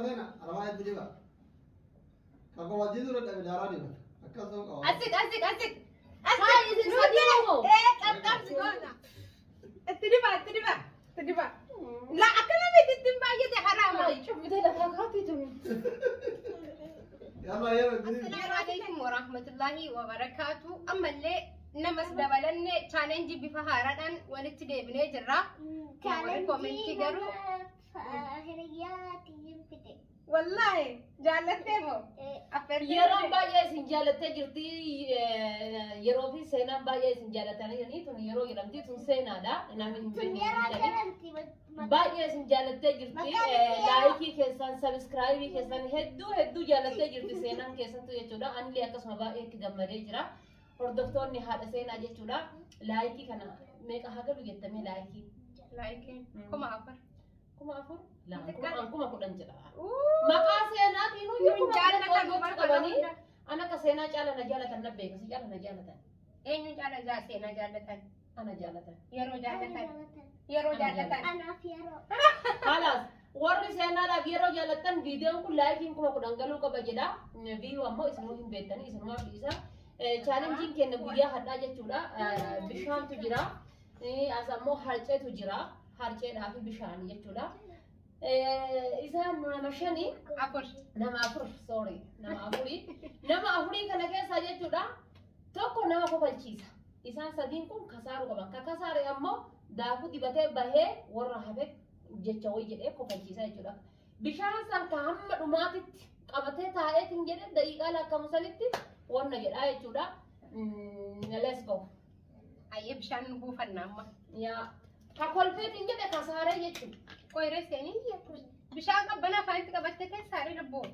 Seena aramaa itti diba. Ka kofachiisuu dadhabe daaraa dibata. Akkas ta'uu qaba. Asik asik asik. Haa, isin sadii moo? Ee qabqabsi goona. Itti diba itti diba itti diba. La akkana miti ittiin baay'ate haraama. Cubbitee lafaa kaatti tuni. Yalla yeroo itti dibi. Assalaamu alaikum warahmatullahi wabarakaatu. Ammallee namas dabalanne challenge bifa haaraadhaan walitti deebinee jirra. Warri commentii garuu Hiriyaa tiyyin fide. Wallaahi jaallattee moo? Affeertee Yeroon baay'ee isin jaalattee jirti. Yeroo fi seenaan baay'ee isin jaalatanii tun yeroo jedhamti tun seenaadha. Namni hin Tun beekne yeroo hin jedhani. jedhamti. Baay'ee isin jaalattee jirti. Maqaan ishee yeroo. Like keessan, subscribe keessan hedduu hedduu jaalattee jirti seenaan keessattuu jechuudha. Anillee akkasuma baay'ee itti gammadee jira. Hordoftoonni haadha seenaa jechuudha. Like kana meeqa haa galu jettamee like? Like 4000. 4000? Lama Xiqqaa. 10,000 jedha. Maqaa seenaatiin Nun huyyuu 10,000 jaallatan gochuu bara qabanii. hunda. Ana akka seenaa caala na jaalatan na beeka si caala na jaalatan. Eenyuun caala jaa seenaa jaallatan? Ana jaalatan. Yeroo jaallatan. Yeroo jaallatan. Anaaf yeroo. Kalaas warri seenaadhaaf yeroo jaallattan viidiyoon kun likeiin 10,000 galuu qaba jedha. View ammoo isinuu hin beektanii isinumaaf dhiisa. Challengeiin keenya guyyaa hadhaa jechuudha. Bishaantu jira. As ammoo harceetu jira. Harceedhaa fi bishaan jechuudha. Isaan nama shani. Afur. Nama afur, sorry, nama afurii. Nama afurii kana keessaa jechuudha. Tokko nama kofalchiisa. Isaan sadiin kun kasaaruu qaban. Ka kasaare ammoo daakuu dibatee bahee warra hafe jecha wayii jedhee kofalchiisa jechuudha. Bishaan san ka hamma dhumaatitti qabatee taa'eetiin jedhee daqiiqaa lakkaa'amu sanitti wanna jedhaa jechuudha. Let's go. Ayyee bishaan nu buufanna amma. Yaa ka kolfeetiin jedhe kasaaree jechuudha. Qoyiree seenii bishaan qabbanaa afaanitti qabattee keessaaree lubbuu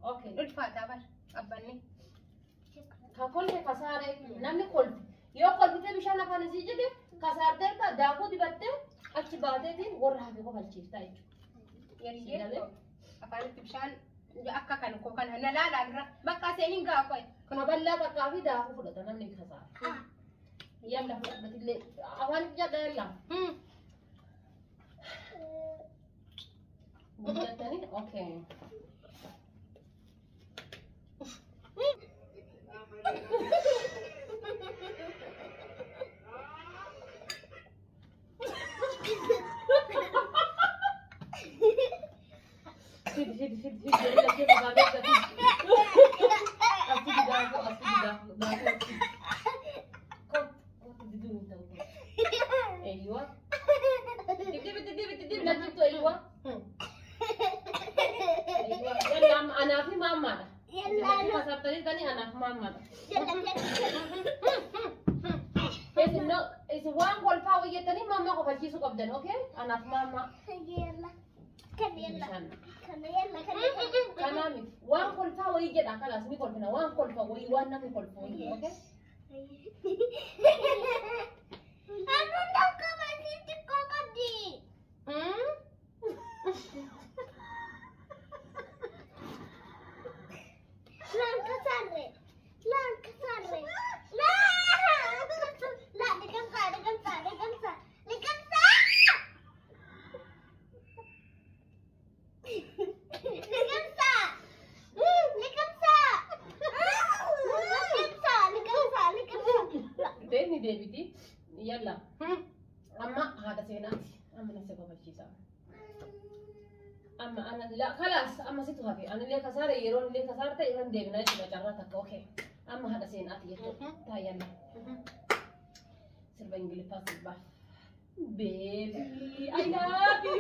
Okay. ulfaataa bara qabbanni. Ka kolfe kasaaree namni kolfe yoo kolfitee bishaan afaan isii jedhe kasaarteerta daakuu dibattee achi baateetiin warra hafe kofalchiiftaa jechuudha. Yeriyee afaanitti bishaan akka kan koo kana na laalaa dura bakka seeniin gaa qoy. Kana bal'aa takkaa fi daakuu fudhata namni kasaare. Yalla fudhadhatillee afaanitti jedha yalla. Guddatanii okay. Fidi fidi fidi fidi yalla fidi baabetta fidi. Asii daakuu asii daakuu daakuu. Kot kot diduu hin ta'u. أيوه تديب تديب تديب لا جبتوا ايوه ايوه يلا انا في ماما يلا أنا. كسرتني تاني انا في ماما يلا. إذا إذا waan kolfaa hojjetanii maammaa kofalchiisuu qabdan okay anaaf maammaa Yalla. Kan yalla. bishaan Kan yalla kan. Kanaa miti waan kolfaa wayii jedha kalaas ni kolfina waan kolfa wayii waan namni kolfa wayii okay. Anu takka masih xiqqoo qabdi. Laan kasarre. Laan kasarre. Laan. La liqimsa liqimsa liqimsa liqimsa. Liqimsa. Liqimsa. Liqimsa liqimsa liqimsa. Deemni deebiti yalla amma haadha seenaati amma nafsa kofalchiisa. Amma ana la kalaas amma situ hafe anillee kasaare yeroon illee kasaarte irran deebinaa jechuudha carraa takka okay amma haadha seenaati jechuudha taa yalla sirba ingiliffaa sirbaa. Baby, I love you.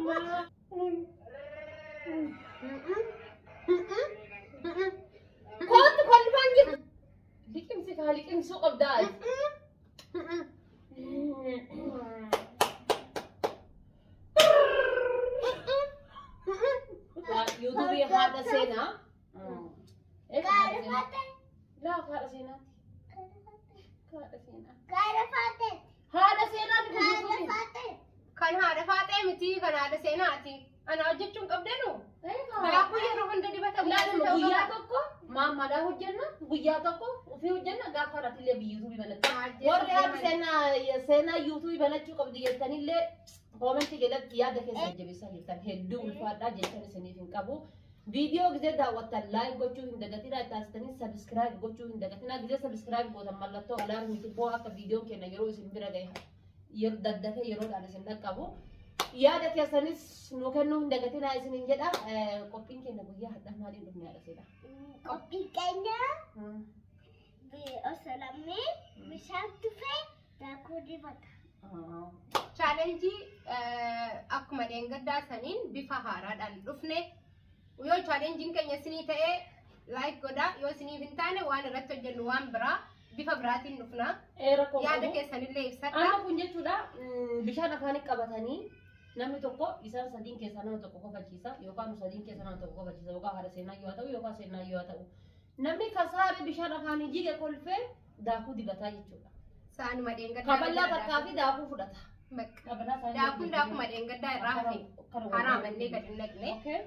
Mama. Kootu kolfaan jiru. Liqimsi kaa liqimsuu qabdaa. YouTube haadha seenaa. Gaara faate. Laa haadha seenaati. Haadha seenaa. Gaara faate. Haadha seenaati kun Gaara YouTubein. faate. Kan haadha faaxee miti kan haadha seenaati. Ana hojjechuun qabdanu. Daakuu yeroo hunda dibatamu. Laaluma guyyaa tokko maammaadhaa hojjenna guyyaa tokko ofii hojjenna gaafa haadhatillee biyya YouTube banatta. Warri haadha seenaa seenaa YouTube banachuu qabdi jettanillee Koomentii jalatti yaada keessan jabeessaa jirtan hedduu ulfaadhaa jechan isiniif hin qabu. Viidiyoo gizee daawwattan like gochuu hin dagatinaa, taasistanii subscribe gochuu hin dagatinaa. Gizee subscribe gootan mallattoo alaarmiitii boo akka viidiyoon keenya yeroo isin bira gahe yeroo daddafee yeroodhaan isin dhaqqabu. Yaada keessanis nu kennuu hin dagatinaa isiniin jedha. Qophiin keenya guyyaa har'aa maaliin dhufne haadha seera? Qophii keenya osoo namni bishaan tufee daakuu dibata. Chaalenjii akkuma dheengaddaa saniin bifa haaraadhaan dhufne. Yoo chaalenjiin keenya isinii ta'ee like godhaa, yoo isiniif hin taane waan irratti hojjennu waan biraa bifa biraatiin dhufna. Rakkoo Yaada qabu. keessanillee ibsadha. Amma kun jechuudha bishaan afaanii qabatanii namni tokko isaan sadiin keessaa nama tokko kofalchiisa yookaan nu sadiin keessaa nama tokko kofalchiisa yookaan haadha seenaa yoo ta'u yookaan seenaa yoo ta'u. Namni kasaare bishaan afaanii jige kolfee daakuu dibataa jechuudha. Saanuma dheengaddaa. Kaballaa takkaa fi daakuu fudhata. Bakka. Kaballaa isaanii Daakuun daakuma dheengaddaa irraa hafe. Haraamallee gadi hin naqne. Okay.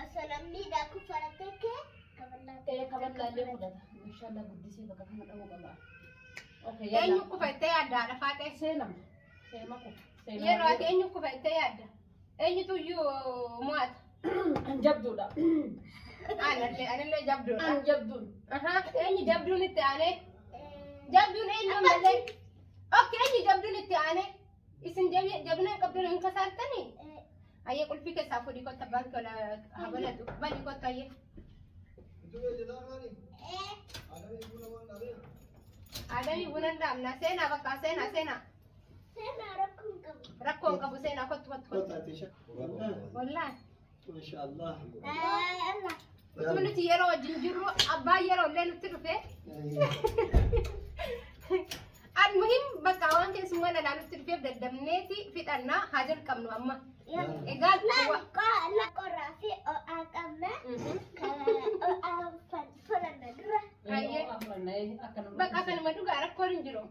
Osoo namni daakuu fudhatee kee kaballaa. Kaballaa illee fudhata. Inshallah guddisee bakka kana dha'uu qaba. Okay, Eenyu yalla. kufa ittee yaadda haadha faatee? Seenama. Seema kufa. Seenama. Yeroo ati eenyu kufa ittee yaadda? Eenyutu iyyuu mo'ata? An jabduudha. Anallee anallee jabduudha. An jabduun. Aha, eenyu jabduun itti aanee? Jabduun eenyu malee? Okay, eenyu jabduun itti aanee? Isin jabina qabduun hin kasaartanii? Ayyee qulfii keessaa fuudhii kotta baankii ola haa banatu. Bani kotta ayyee. Utubee jedhaa maali? Adamii buna waan dhabee. Adamii buna hin dhaabna. Seenaa bakka seenaa seenaa. Seenaa rakkoo hin qabu. Rakkoo hin qabu seenaa kottu kottu kottu. Kottaa itti shakka. Wallaahi. Mashaallah. Allah. Utuu nuti yeroo wajjin jirru abbaan yeroo illee nutti dhufe. Almuhim bakka waan keessummaan alaa nutti dhufeef daddabneeti fixannaa haa jalqabnu amma. Egaa Qorraa fi ho'aa qabna. Ho'aa fudhanna dura. Ayyee. Bakka kanuma dhugaa rakkoon hin jiru.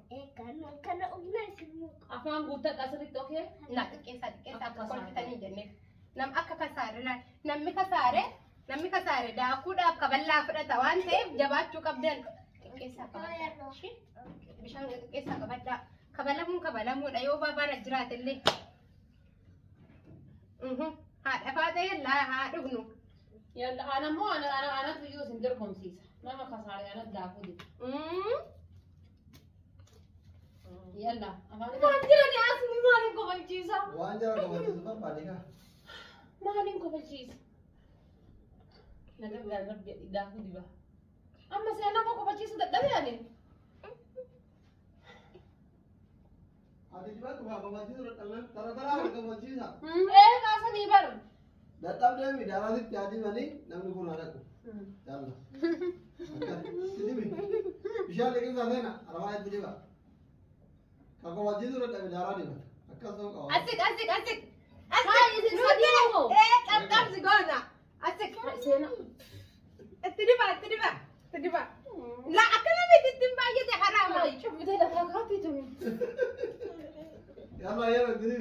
Kana humna isin muka. Afaan guuttadha asirratti okay? Na xiqqeessaa xiqqeessaa akka kolfitanii jenneef. Nam akka kasaare laal namni kasaare namni kasaare daakuudhaaf kaballaa fudhata waan ta'eef jabaachuu qabdan. Xiqqeessaa qabadhaa. Bishaan xiqqeessaa qabadhaa. Kabalamuun kabalamuudha yoo baabaan as jiraate illee. Haadha faatee laa haa dhugnu. Yalla ana immoo ana ana anatu iyyuu isin dorgomsiisa. Nama kasaare anatu daakuu diba. Yalla afaan. Waan jirani as maaliin kofalchiisa? Waan jara kofalchiisu barbaade kaa. Maaliin kofalchiisa? Na gargaar rabbi jedhi daakuu diba. Amma seenaa koo kofalchiisu dadhabe ani. Ati dibatu haa kofalchiisu dadhabnaan tara taraa haa kofalchiisa. Ee kaasanii baru. Dadhabdee mi daaraatitti haa dibanii namni kun haa dhaqu. Yalla. Itti dibi. Bishaan liqimsaa seena arabaa itti diba. Ka kofalchiisu dadhabe daaraa dibata. Akkas ta'uu qaba. Asik asik asik. Haa isin sadii moo? Ee qabqabsi goona. Asik. Seenaa. Itti diba itti diba itti diba. La akkana miti ittiin baay'ate haraama. Ay cubbitee lafaa kaatti tuni. Yalla yeroo itti dibi.